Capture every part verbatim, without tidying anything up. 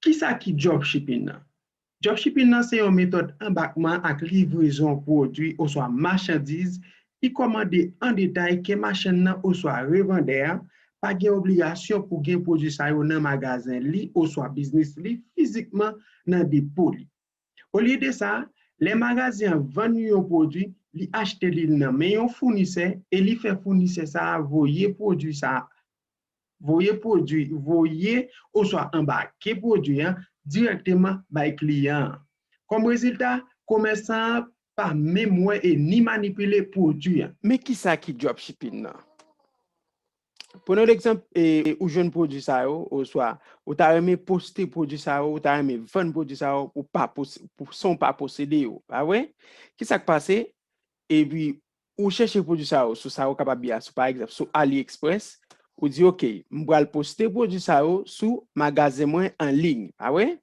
Kisa ki dropshipping nan? Dropshipping nan se yon metòd anbakman ak livrezon pwodui oswa machandiz ki kòmande an detay ke machann nan oswa revandè a pa gen obligasyon pou gen pwodui sa yo nan magazen li oswa biznis li fizikman nan depo li. Olye de sa, lè magazen an vann yon pwodui, li achte li nan men yon founisè e li fè founisè sa a voye pwodui sa a voye pwodui, voye oswa anbake pwodui an dirèkteman bay kliyan an. Kòm rezilta, komèsan an pa menm wè e ni manipile pwodui an. Men kisa ki dropshipping nan? Pran yon egzanp, e, ou jwenn pwodui sa yo, oswa ou ta renmen poste pwodui sa yo, ou ta renmen vann pwodui sa yo, ou pa pos- pou, san w pa posede yo, pa vre? Kisa k pase? Epi ou chèche pwodui sa yo sou sa yo kapab ye a, sou, pa egzanp, sou AliExpress, ou di, "Ok, m pral poste pwodui sa yo sou magazen mwen an liy," pa vre?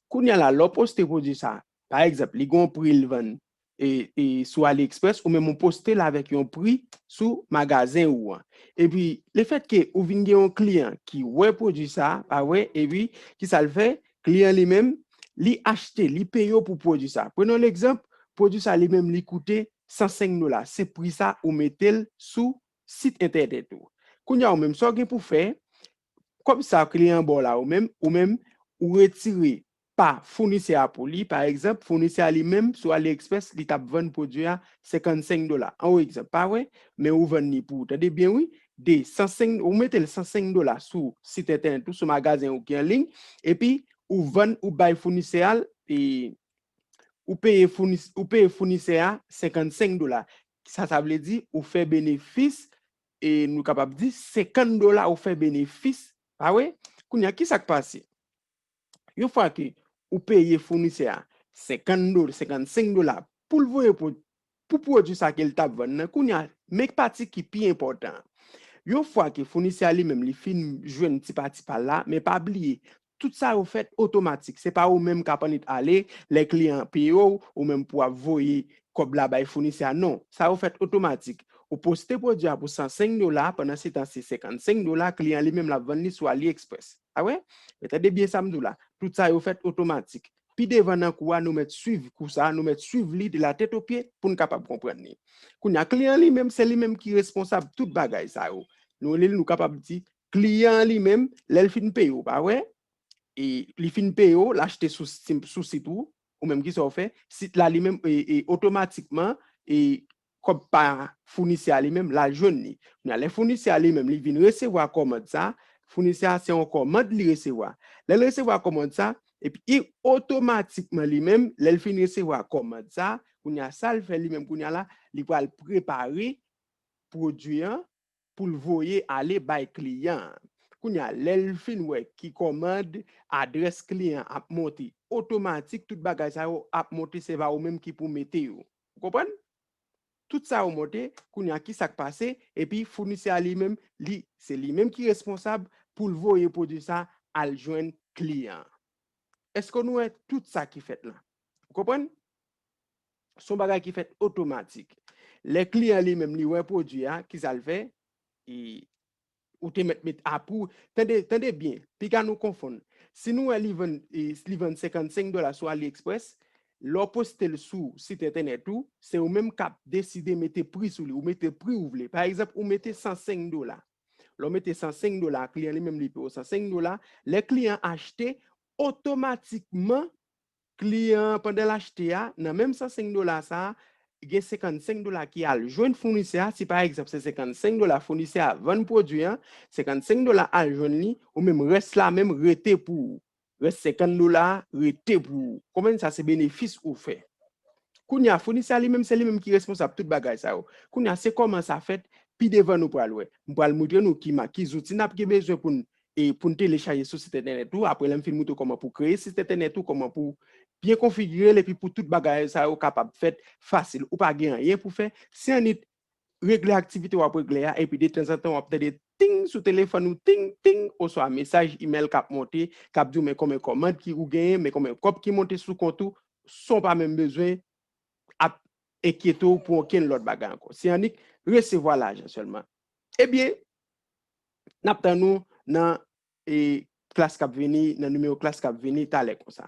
Kounye a la, lè w poste pwodui sa, pa egzanp, li gen yon pri l vann e, e, sou AliExpress, ou menm ou poste l avèk yon pri sou magazen ou an. Epi, lefètke ou vin gen yon kliyan ki wè pwodui sa, pa vre, epi, kisa l fè? Kliyan li menm, li achte, li peye w pou pwodui sa. Pran yon egzanp, pwodui sa li menm li koute san senk dola. Se pri sa ou mete l sou sit entènèt ou. Kounye a ou menm, sa w gen pou fè, kòb sa kliyan an ba w la, ou menm, ou menm, ou retire pa founisè a pou li. Pa egzanp, founisè a li menm, sou AliExpress, li t ap vann pwodui a senkannsenk dola. An yon egzanp, pa vre? Men ou vann li pou, tande byen wi, de san senk, ou mete l san senk dola sou sit entènèt ou, sou magazen ou ki an liy, epi ou vann, ou bay founisè a l, e, ou peye founis-, ou peye founisè a senkannsenk dola. Sa, sa vle di, ou fè benefis, e nou kapab di, senkant dola ou fè benefis, pa vre? Kounye a, kisa k pase? Yon fwa ke ou peye founisè a senkant dola, senkannsenk dola pou l voye pou, pou pwodui sa ke l t ap vann nan, kounye a, men pati ki pi enpòtan an. Yon fwa ke founisè a li menm li fin jwenn ti pati pa l la, men pa bliye, tout sa yo fèt otomatik. Se pa ou menm k ap annik ale, lè kliyan an peye w, ou menm pou w ap voye kòb la bay founisè a. Non, sa yo fèt otomatik. Ou poste pwodui a pou san senk dola, pandan se tan se senkannsenk dola, kliyan li menm l ap vann li sou AliExpress. A wè? Men tande byen sa m di w la. Tout sa yo fèt otomatik. Pi devan nan kou a, nou mèt swiv kou sa, nou mèt swiv li de la tèt o pye pou n kapab konprann li. Kounye a, kliyan li menm, se li menm ki responsab tout bagay sa yo. Nou rele l, nou kapab di, kliyan an li menm, lè l fin peye w, pa vre? E li fin peye w, l achte sou, sou sit ou, ou menm ki sa w fè, sit la li menm, e, e, otomatikman, e kòb pa founisè a li menm, l al jwenn li. Kounye a, lè founisè a li menm, li vin resevwa kòmand sa, founisè a se yon kòmand li resevwa. Lè l resevwa kòmand sa, epi i otomatikman li menm, lè l fin resevwa kòmand sa, kounye a, sa l fè li menm, kounye a la, li pral prepare pwodui an pou l voye ale bay kliyan an. Kounye a, lè l fin wè ki kòmand, adrès kliyan ap monte, otomatik, tout bagay sa yo ap monte, se pa ou menm ki pou mete yo. Ou konprann? Tout sa yo monte, kounye a, ki sa k pase? Epi founisè a li menm, li, se li menm ki responsab pou l voye pwodui sa al jwenn kliyan an. Èske nou wè tout sa ki fèt la? Ou konprann? Se yon bagay ki fèt otomatik. Lè kliyan li menm, li wè pwodui a, ki sa l fè? E ou te mèt met apou. Tande, tande byen, piga nou konfonn. Si nou wè li vann, e, li vann senkannsenk dola sou AliExpress, lè w poste l sou sit entènèt ou, se ou menm k ap deside mete pri sou li. Ou mete pri ou vle. Pa egzanp, ou mete san senk dola. Lè w mete san senk dola, kliyan li menm li peye w san senk dola. Lè kliyan an achte, otomatikman, kliyan an, pandan l achte a, nan menm san senk dola sa a, gen senkannsenk dola ki al jwenn founisè a. Si pa egzanp, se senkannsenk dola founisè a vann pwodui an, senkannsenk dola al jwenn li, ou menm rès la menm rete pou ou. Rès senkant dola a rete pou ou. Konprann sa, se benefis ou fè. Kounye a, founisè a li menm, se li menm ki responsab tout bagay sa yo. Kounye a, se kòman sa fèt, pi devan nou pral wè. M pral montre nou ki ma-, ki zouti n ap gen bezwen pou n, e, pou n telechaje sou sit entènèt ou. Apre, lè m fin montre w kòman pou w kreye sit entènèt ou, kòman pou w byen konfigire l, epi pou tout bagay sa yo kapab fèt fasil. Ou pa gen anyen pou fè. Se annik regle aktivite w ap regle a, epi detanzantan w ap tande ting sou telefòn ou, ting, ting, oswa mesaj imèl k ap monte, k ap di w men konbyen kòmand ki ou genyen, men konbyen kòb ki monte sou kont ou, san w pa menm bezwen ap enkyete w pou okenn lòt bagay ankò. Se annik resevwa lajan sèlman. Ebyen, n ap tann ou nan, e, klas k ap vini, nan nimewo klas k ap vini talè konsa.